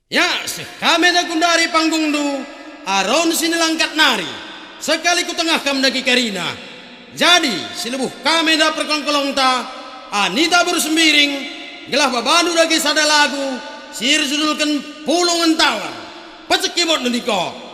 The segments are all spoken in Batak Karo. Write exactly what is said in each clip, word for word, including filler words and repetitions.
Ya, seh kam enda gundari panggungndu, Aron si nelangkat nari, sekali ku tengah kam dage kerina. Jadi, silebuh kam enda perkolong-kolongta, Anita beru Sembiring, gelah babandu dage sada lagu si erjudulken Pulung Ngentawan. Pecek keyboardndu, Niko.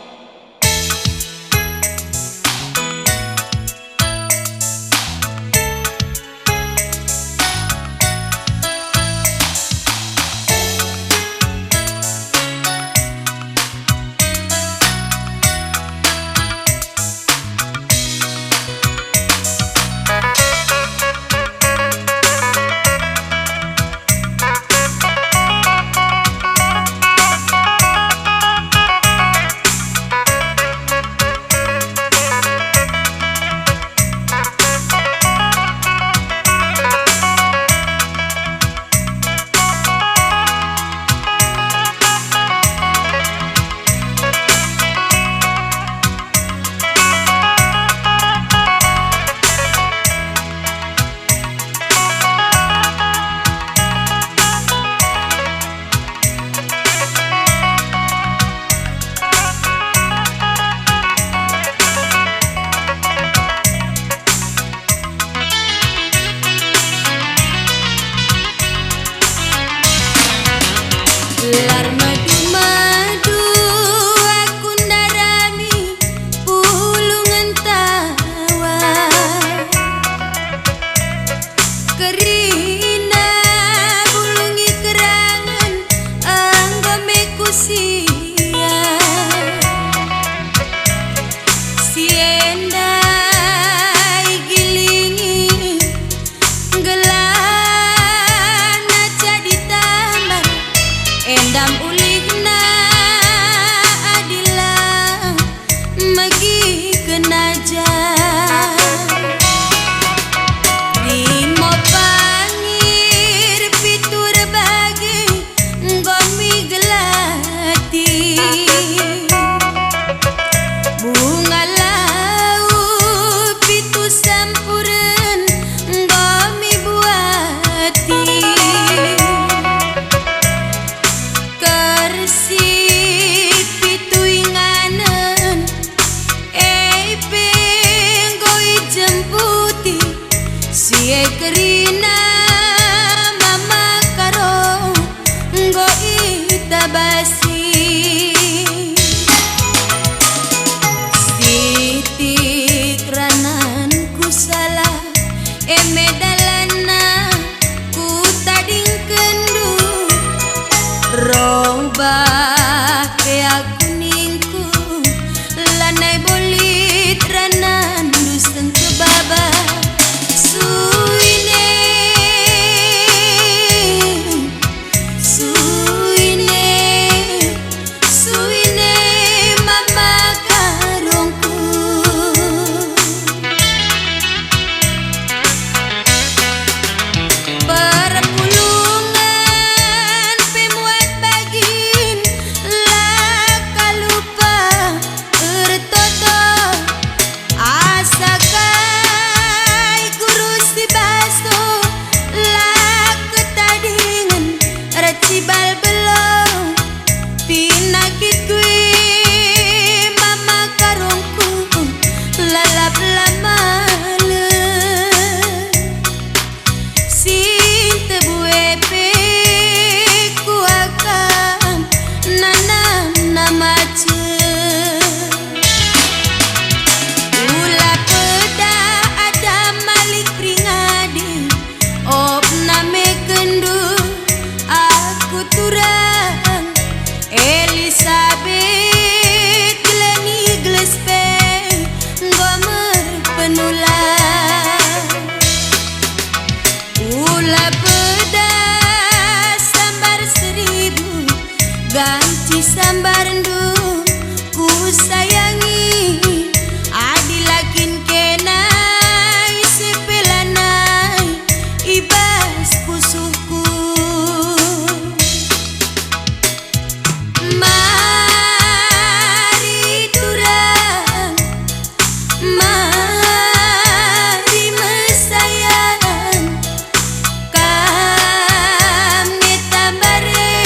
Lar madu-madu aku ndarami Pulung Ngentawan. Kerina bulung i kerangen enggo me kusiat. Si enda igilingi gelarna jadi tambar, endam ulihna adila megiken ajar. Limo pangir pitu erbagi enggo mi gelati. Bunga lau pitu sempuren enggo mi buati. Kersi pitu inganen, e pe enggo ijemputi, si e kerina Mama Karo enggo itabasi. Sitik rananku salah, e me dalanna kutadingkenndu, rong bage aku ningku, lanai bo lit ranandu sengkebaba. Suine, suine, suine Mama Karongku. Perpulungen pe muat bagin, la kalupa ertoto. Asa kai guru si baso, la ketadingen ercibal belong. Pinakitku e Mama Karongku, lalap la malem. Si ntebu e pe kuakap nanamna macem. Ula pedah Adam Malik peringadi, opna me kenndu aku turang. Elisabet geleni geles pe enggo merpenulah. Ula pedah sambar seribu, ganci sambarndu kusayangi. Adi la kin kena ise pe lanai i bas pusuhku. Mari turang, mari mesayan, kam nge tambare,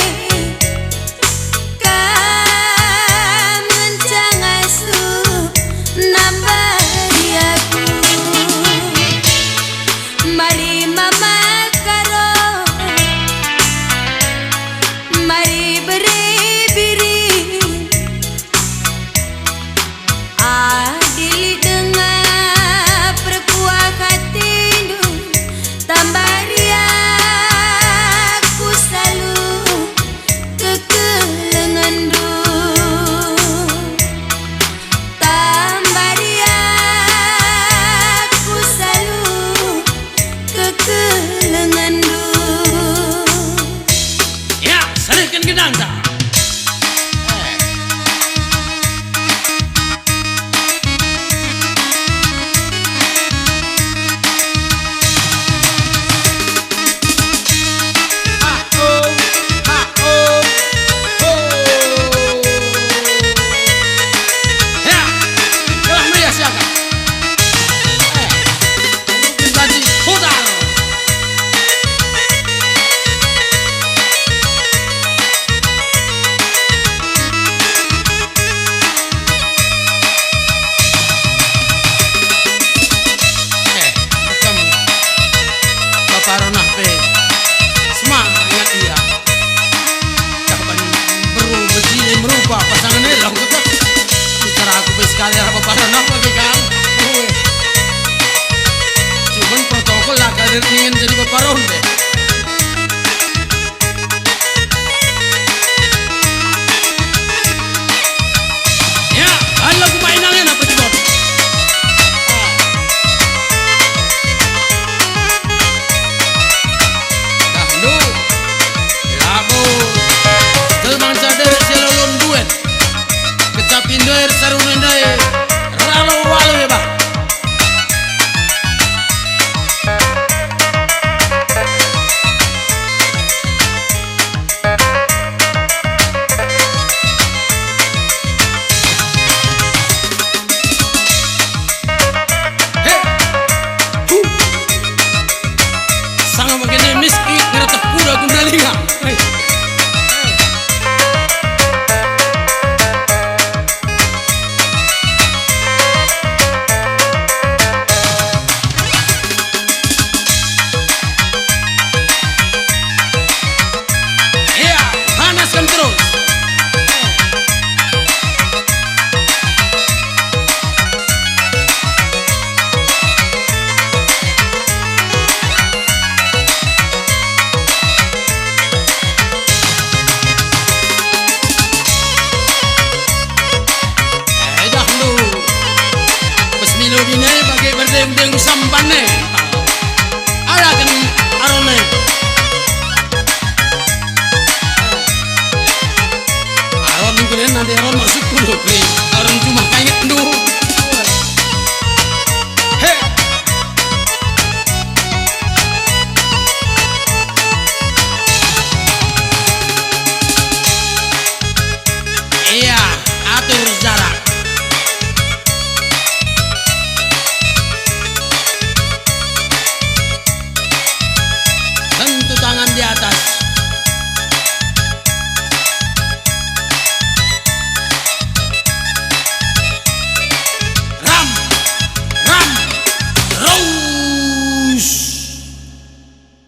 Nangka. Eh. Ha, oh, ha, oh, ho. Ya, gelah meriah siaga. Eh, mungkin tadi putar. Eh, rekam Bapa Ronah pe semangat ia. Cah ban beru bejine merupa pasangan e, lah, kata. Bicara aku pe sekali arah Bapa Ronah bagi kau. Cuman protokol lah, kadir ingin jadi Bapa Ronah deh. Ya, kan lagu mainangen apa, Cibot? Dah, lu. Lagu. Jelma ngenca derek si lolon duet. Kecapi ndoer saruna ndai. Ralo walo ya, Bah. He! Hu! Sanga bage nemis i ngereteh kuda ku Medalinga. Hei. Iya, panaskan terus. Eh, dah lu. Pas milo dine bage berdeng-deng sampan ne. Alaken Aron ne. Aron minggu ne nanti Aron masuk dulu, please.